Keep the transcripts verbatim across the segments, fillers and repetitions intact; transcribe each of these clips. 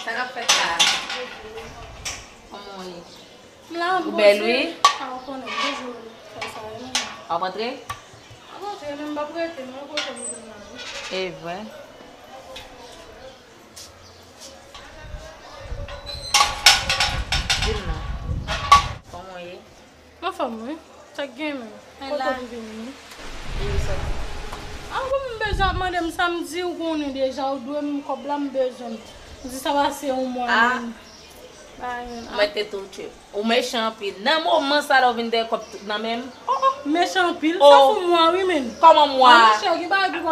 Sa k ap fèt la? Kòman w ye? M la, ou bèl, wi. A, ou konnen, toujou fè sa, wi, manman. W ap antre? M ap antre, men m p ap rete, m gen kote m jwenn la, wi. E vre? Di m non. Kòman w ye? M anfòm, wi. Sa k gen menm? Kote w vini? Depi sòti. A, bon, m bezwen ap mande m sa, m di w konnen deja, ou dwe m kòb la, m bezwen l. M di sa pase yon mwa menm. Pa anyen. Mwen te touche. Ou mechan anpil. Nan moman sa la, ou vin dèyè kòb tout nan men m. Oh, oh, mechan anpil. Sa fè yon mwa, wi, menm. Kòman mwa?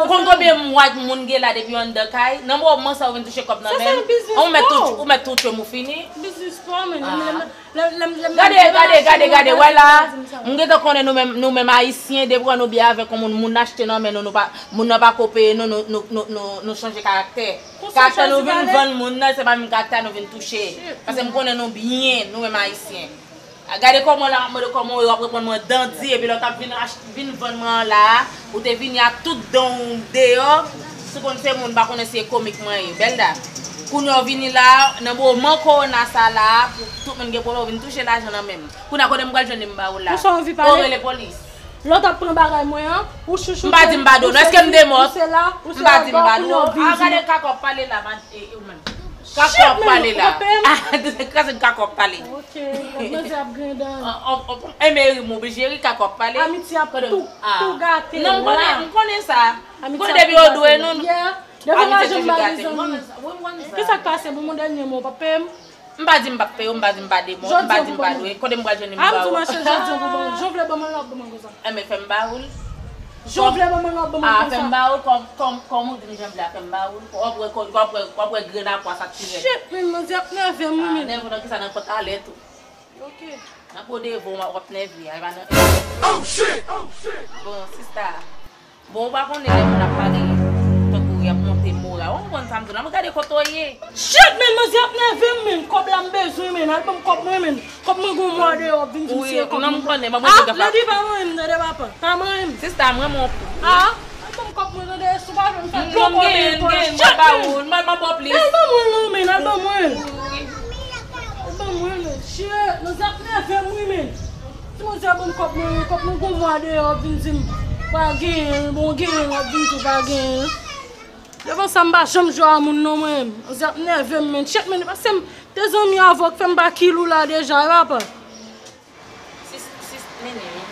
Ou konn konbyen mwa moun gen la depi yo anndan kay? Nan moman sa, ou vin touche kòb nan men m. Ou mèt touche, ou mèt touche m, ou fini. Biznis pa w, menm. Gade, gade, gade, gade, wè la, m gentan konnen nou menm, nou menm Ayisyen, depi wè nou byen avèk yon moun, moun achte nan men nou, nou pa, moun nan pa ko peye nou, nou, nou, nou, nou, nou chanje karaktè. Karaktè nou vin vann moun nan, se pa menm karaktè nou vin touche. Paske m konnen nou byen, nou menm Ayisyen. Gade kòman la, m ap mande kòman w ap reponn mwen dan di, epi lè w t ap vin ach-, vin vann mwen an la a, ou te vini ak tout dan w deyò, si w konn se moun, m pa konnen si e komik mwen ye, bèl dam. Kounye a w vini la a, nan moman kowona sa la a, pou tout moun gen pwoblèm, ou vin touche lajan nan men m. Kounye a, kote m pral jwenn li m ba ou la? Ou sa anvi pale? Ou rele polis. Lè w t ap pran bagay mwen an, ou chouchoute m, ou se si, ou se la, ou se la, kounye a w vin di m. M pa di m ba nou. A, gade kaka w ap pale la, man, e, e, ou menm. Kaka w ap pale la. Ah, kraze m kaka w ap pale. Ok, manzè ap griyen dan. Emery, m oblije ri, kaka w ap pale. Amitye ap tou, tou gate la. Non, m konnen, m konnen sa. M konnen depi yo dwe nou. Amitye toujou gate. M konnen sa. Wi, m konnen sa. Kisa k pase? Bon, mon dènye mo, w p ap peye m? M pa di m p ap peye w, m pa di m pa de mo, m pa di m pa dwe. Kote m pral jwenn li m ba ou? A, m di w, monchè, jodi a w pou ban mwen. Jan w vle ban mwen l, w ap ban mwen konsa. Enben, fè m ba ou l. Jan w vle ban mwen l, w ap ban mwen konsa. A, fè m ba ou l, kòm, kòm, kòm ou di m jan m vle a, fè m ba ou l. W ap wè, w ap wè, w ap wè, w ap wè grenn a pwa sa k pi rèd. Shit, men manzè ap nève m, wi, men. A, nève w nan kisa, nan pantalèt ou? Ok. Nan po devan w ap nève a, e pa nan. Oh, shit! Oh, shit! Bon, sista. Bon, ou pa konnen lè moun ap pale tankou y ap monte moral. Ou konprann sa m di w la? Men gade kote w ye. Shit, men, manzè ap nève m, men. Kòb la m bezwen, men. Al ban m kòb mwen, men. Kòb mwen gon mwa deyò, w ap vin di m se kòb mwen. Wi, non, m konnen, m ap montre gap la. Lady, pa manyen m, tande papa. Pa manyen m. Sista, m renmen w. A, al ban m kòb mwen, tande, si w pa vle m fè poko nan pòch. M genyen, m genyen, m ap ba ou, m ap, m ap ba w plis. Al ban mwen l non, men, al ban mwen l. Wi. Al ban mwen l, men. Shit, manzè ap nève m, wi, men. Ti manzè ban m kòb mwen, kòb mwen gon mwa deyò, w ap vin di m pa genyen l, bon, w genyen l, w ap vin di w pa genyen l. Devan sa, m pa janm jwe a moun non, mwen. Manzè ap nève m, men. Shit, men, paske m te zanmi avè w k fè m pa kill ou la deja, wi, papa. Sis, sis, men, men.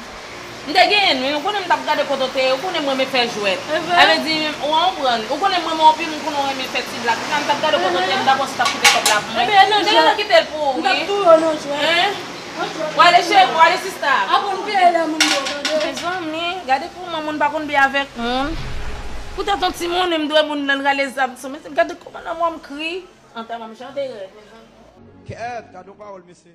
M te genyen l, men, ou konnen m t ap gade kote w te ye, ou konnen m renmen fè jwèt. E vre? Sa vle di, ou konprann, ou konnen m renmen w anpil, m konnen w renmen fè ti blag. Ou konnen m t ap gade kote w te ye, m t ap wè si w t ap kite kòb la pou mwen. Ebyen, nan jwèt. M te gentan kite l pou ou, wi. M t ap touye w nan jwèt. Hein? W ale cheri, w ale sista. Aprann peye lè moun yo, tande. Mezanmi, gade kòman moun pa konn byen avèk moun. Poutèt yon timoun, m dwe moun nan rale zam sou men. Gade kòman nan mwen m kri. Antèman m chante rèd, mezanmi. Kèt, gade yon pawòl, mesye.